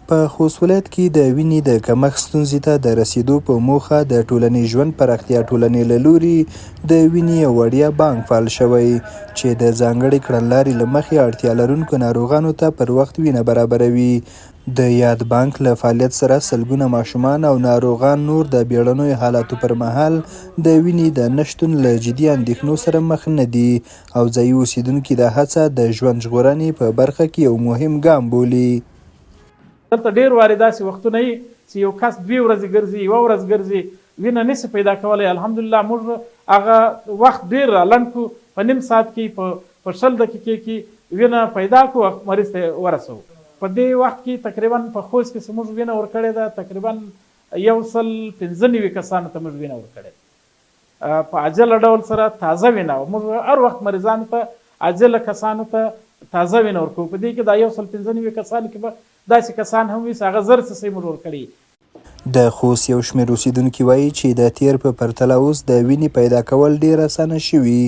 په خوست ولایت کې د وینې د کمښت ستونزې ته د رسېدو په موخه د ټولنیز ژوند پراختیا ټولنې له لوري د وینې یو وړیا بانک فعال شوی، چې د ځانګړې کړنلارې له مخې اړتیا لرونکو ناروغانو ته پر وخت وینه برابروي. د یاد بانک له فعالیت سره سلګونه ماشومان او ناروغان نور د بیړنیو حالاتو پر مهال د وینې د نشتون له جدي اندېښنو سره مخ نه دي او ځايي اوسېدونکي دا هڅه د ژوند ژغورنې په برخه کې یو مهم ګام بولي. دلته ډېر وارې داسې وختونه وي چې یو کس دوې ورځې ګرځي، یوه ورځ ګرځي، وینه نه شي پیدا کولی، الحمدلله موږ هغه وخت ډېر را لنډ کړو، په نیم ساعت کې، په په 20 دقیقې کې وینه پیدا کړو او مریض ته یې ورسوو. په دې وخت کې تقریباً په خوست کې چې موږ وینه ورکړې ده، تقریباً 195 کسانو ته موږ وینه ورکړې ده. په عاجله ډول سره تازه وینه او موږ هر وخت مریضانو ته عاجله کسانو ته تازه وینه ورکوو. په دې کې دا 195 کسانو کې به داسې کسان هم وي چې هغه 1000 سي سي موږ ورکړي. د خوست یو شمېر اوسېدونکي وايي چې د تېر په پرتله اوس د وینې پیدا کول ډېر اسانه شوي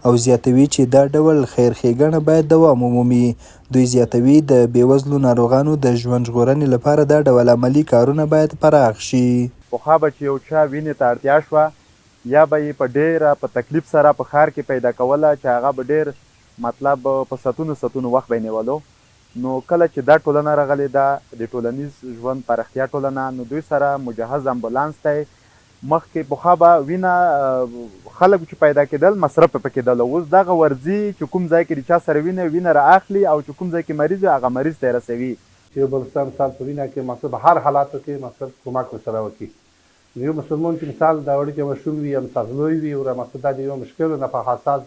او زیاتوي چې دا ډول خیر ښېګڼه باید دوام ومومي. دوی زیاتوي، د بېوزلو ناروغانو د ژوند ژغورنې لپاره دا ډول عملي کارونه باید پراخ شي. پخوا به چې یو چا وینې ته اړتیا شوه یا به یې په ډېره په تکلیف سره په ښار کې پیدا کوله چې هغه به ډېر مطلب په ساعتونو ساعتونو وخت به یې نیولو، نو کله چې دا ټولنه راغلې ده، د ټولنیز ژوند پراختیا ټولنه، نو دوی سره مجهز امبولانس دی. مخکې پخوا به وینه خلک چې پیدا کېدل مصرف به په کېدل، اوس دغه ورځي چې کوم ځای کې د چا سره وینه وي وینه را اخلي او چې کوم ځای کې مریض وي هغه مریض ته یې رسوي. چې یو بل سره مثال په وینه کې مقصد په هر حالاتو کې مقصد کومک ورسره وکړي. نو یو مسلمان چې مثال دا وړوکی ماشوم وي یا مثال لوی وي وره مقصد دا د یو مشکل نه په حساس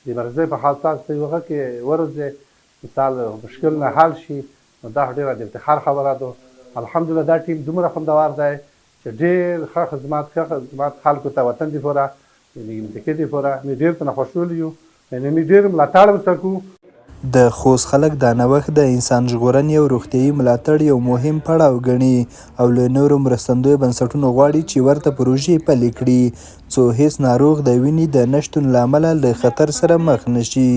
د مرضۍ په حساس ته یو غږ کې ورځي مثال مشکل نه حل شي، نو دا خو ډیره د افتخار خبره ده. الحمدلله دا ټیم دومره خوندور دی چې ډیر ښه خدمات ښه خدمات خلکو ته وطن دی پوره یعنی منطقې دی پوره می ډیر تنه خوشحال یو یعنی می ډیر ملاتړ ورڅخه کوو. د خوست خلک دا نوښت د انسان ژغورنې او روغتیايي ملاتړ یو مهم پړاو ګڼي او له نورو مرستندویه بنسټونو غواړي چې ورته پروژې پلې کړي، څو هېڅ ناروغ د وینې د نشتون له امله له خطر سره مخ نه شي.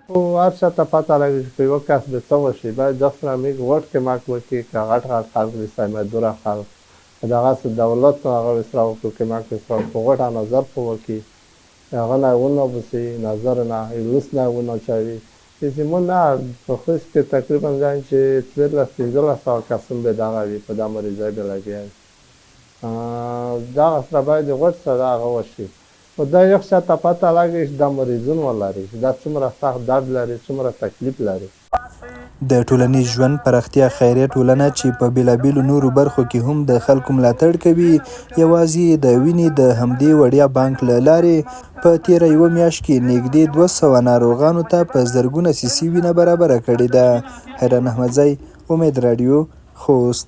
خو هر چا ته پته لګي چې په یوه کس به څه وشي باید دسره میږ غوټ کمک وکړي که غټ غټ خلق دي سایمه دوره خلق که دغسې دولت نو هغه وسره وکړو کمک وسره وکړو غوټه نظر په وکړي هغه نه ونه بوسي نظر نه ولس نه ونه چوي چې مونږ نه په خوست کې تقریبا ځان چې 14 15 سوه کسون به دغه وي په دا مریضۍ به لګیا وي دغه سره باید غوټ سره هغه وشي خو دا یخ چا ته پته لګی چې دا مریضون ولری چې دا څومره سخت درد لری څومره تکلیف لری. د ټولنیز ژوند پراختیا خیریه ټولنه چې په بېلابېلو نورو برخو کې هم د خلکو ملاتړ کوي، یوازې یې د وینې د همدې وړیا بانک له لارې په تېره یوه میاشت کې نږدې 200 ناروغانو ته په زرګونه سي سي وینه برابره کړې ده. حیران احمدزی، امید راډیو، خوست.